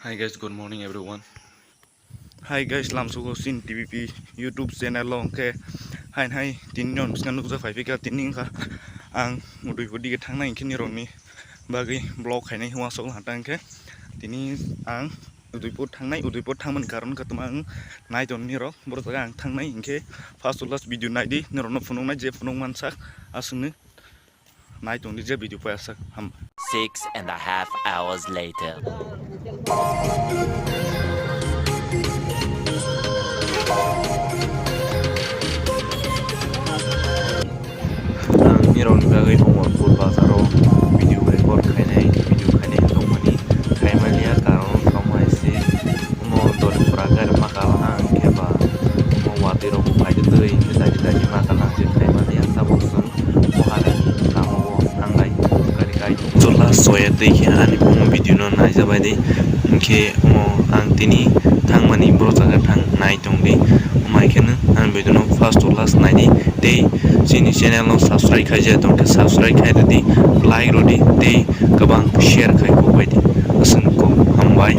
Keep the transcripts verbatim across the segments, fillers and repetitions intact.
Hi guys, good morning everyone. Hi guys, lamsugo sin T V P YouTube channel o hwnkhe hain hai tini non bwskango nukjak phai phika tini wngkha ang Udaipur dige thangnai hwnkhe nirokni bagwi vlog khainai hwnwi aswk hata hwnkhe tini ang Udaipur thangnai, Udaipur thangmani karon khe tongma ang nai tong nirok borok jaga ang thangnai hwnkhe first to last video naidi nirokno phunuknai je phunuk mansak aswkni. Nai tongdi je video paisa ham. Six and a half hours later. Ang nirokni bagwi Omorpur bazaro video record khainai, video khainai tongmani khaimaliya, karon tamo hai se omo dori pura gari ma kala ang khe ba omo watwi rok bo phai twi twi khe daji daji ma kala ang khe khaimaliya, tabuk chwng. Moharani lama o thanglai, gari kai. Jola soya twi khe ani phone video no naijabai di. Hinkhe omo ang tini thangmani boro jaga thang nai tong di. Omo hai kheno ang video no first to last nai di. Tei chini channel no subscribe khai jaya tong khe subscribe khai di, like rw di tei kwbang share khai kok bai di. Aswk kok hambai.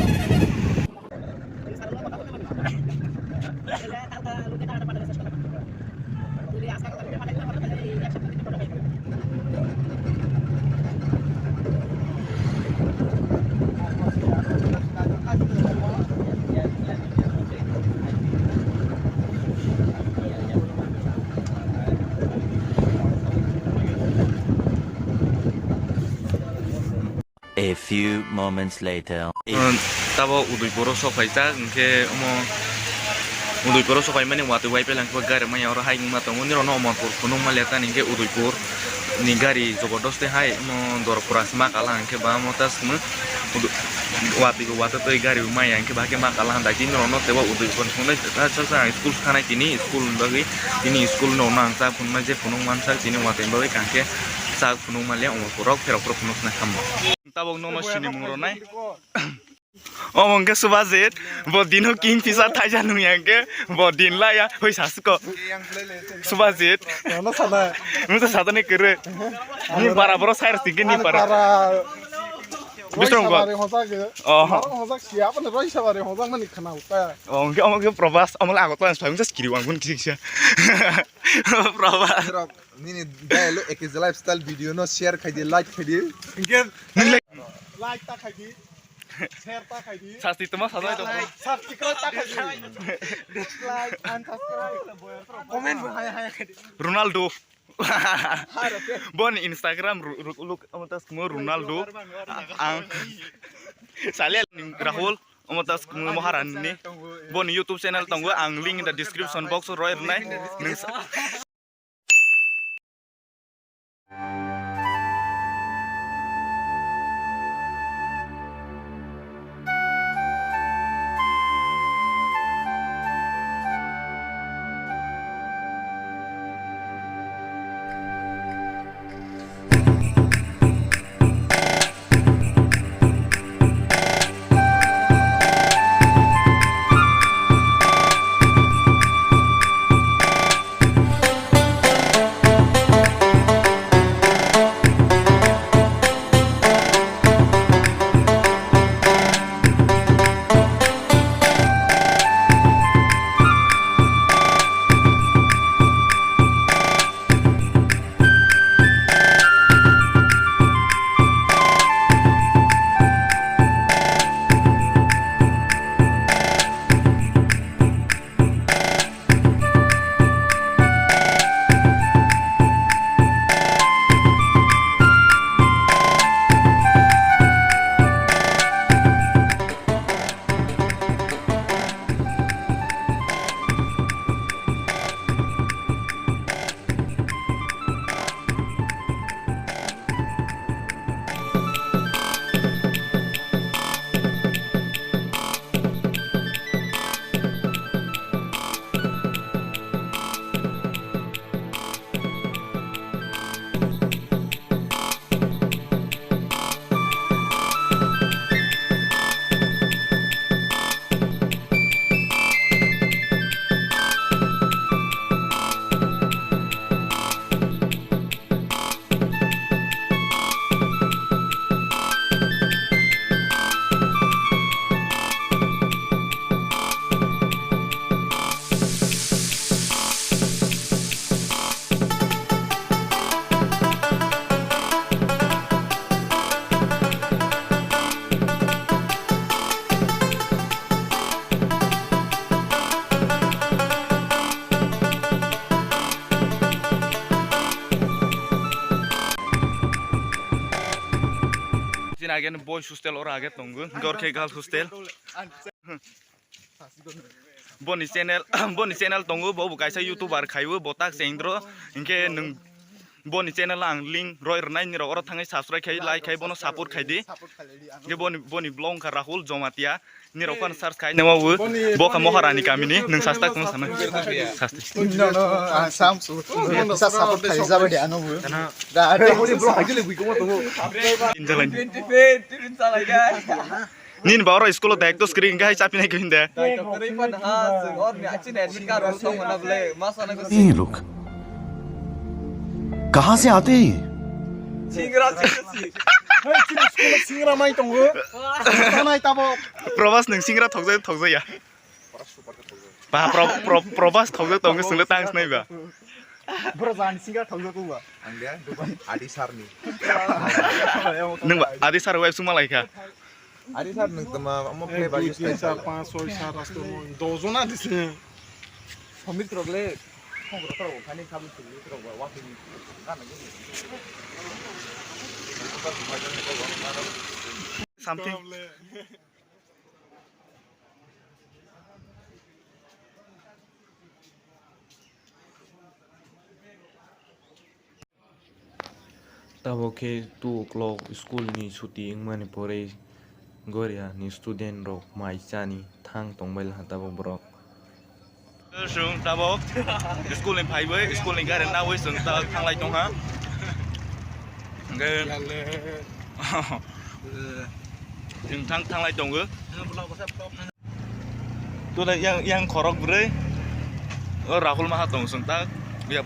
A few moments later. Tabok Udaipuro sokhaijak, hinkhe omo Udaipuro sokhaimani watwi waipailangkhe gari manya oro hai wngma tongo, nirokno Omorpur phunukma le tani hinkhe Udaipur ni gari jobordosti hai omo Dorpura se ma kala hinkhe ba omo ta swkma watwi bo watwi twi gari manya hinkhe ba khe ma kala handai tini rokno teibo Udaipur phunuknai school thanai tini school ni bagwi tini school rokno ang cha phunuknai je phunuk mansak tini watwi bagwi kaham khe cha phunuk manliya Omorpur rok pherok phunuk nai hambai. Tabok nono sinimung rwnai. Omo hwnkhe Subhajit, bo dino king pisa thaisa nungya hwnkhe bo din laya, hoi sasuko. Subhajit. Ano sana. Musa satani kere. Ni para boro sai rasi ke ni para. Bisrong go. Oh. Hojak siya apa nih roi sabari hojak mani khana uta. Oh, hwnkhe omo hwnkhe Probas, omo le agot pa sa hwnkhe skiri wang gun kisa kisa. Probas. Nini dai lo ekis lifestyle video no share khai di, like khai di. Hwnkhe nung le like ta khai di. Share ta khai di. Sasti tuma sa dai to. Subscribe ta khai di. Dislike, unsubscribe. Comment bo hai hai khai di. Ronaldo. Boni Instagram ru-, ru-, look, omo ta simo Ronaldo. Ang Salel ni Rahul. Omo ta simo Moharani ni. Boni YouTube channel tongo. Ang link in the description box o roi rwnai. Nung sa- Again boys hostel oro age tongo, hingke oro khe girls hostel. Boni channel, boni channel tongo, bo bo kaisa YouTuber khaibo, bo tak se Indro. Hingke nwng boni channel ang link roi rwnai, nirok oro thangwi subscribe khai, like khai, bono support khai di. Hingke boni, boni vlog wngkha Rahul Jomatia. Nirok phano search khai nangma bo. Bo kha Moharani kamini, nwng sasta kung sana. Sasta. No, no, ah, Sam su. Sa support khai jaba de ano bo. Da, da. Injalani. Nini ba oro school o daikto screen gai chapi nai khin de. Daikto kwrwi pan ha, swng or ni achin admit card rok song na ble, ma sana ko. Hey, look. Kahan se aate hain ye? Singra, singra, singra. Hey, chini school o singra mai tongo. Tanai tabo. Probas nwng singra thokjai, thokjai ya. Ba, pro, pro, Probas thokjai tongo, swngla tang snai ba. Bro, jani singra thokjai ko ba. Ang dia, dukan Adi Sarni. Nwng ba, Adi Sar web suma lai kha. Ari sir, nwng tama omo play ba use khai sir. Panch, soi, sat, asto, noi, dos jona dise. Somit rok le, khong rok rok khani khabu somit rok ba, wa khini. Something. Tabok khe two o'clock school ni chuti wngmani pore Goria ni student rok mai chani thang tongbai laha tabok borok. Chwng tabok school ni phaiwi, school ni gari nawi chwng ta thanglai tongha. Hwnkhe chwng thang, thanglai tongo. Tula yang, yang khorok bwrwi. O Rahul maha tong sung tak. Ya.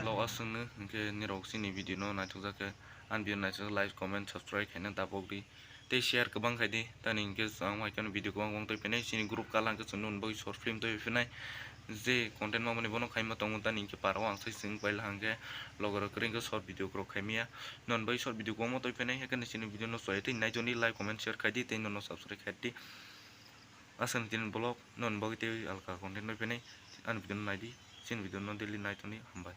Vlog aswkno hwnkhe nirok chini video no naithokjak khe ani video naithok like comment subscribe khaina tabok di tei share kwbang khai di tani hwnkhe ang hai kheno video kwbang kwbang twi phinai chini group kala hwnkhe chwng nukni bagwi short film twi phinai je content mamani bono khaima tongo tani hwnkhe parao ang sai chwng paila hwnkhe logorok kwrwi hwnkhe short video kwrwk khaimaya. Non bai short video kwbangma twi phinai, haikhe nini video no chwrai tei nai toni like, comment, share khai di tei nono subscribe khai di. Aswk ni tini vlog non bagwi tei alka content twi phinai, ani video no nai di, chini video no daily nai toni, hambai.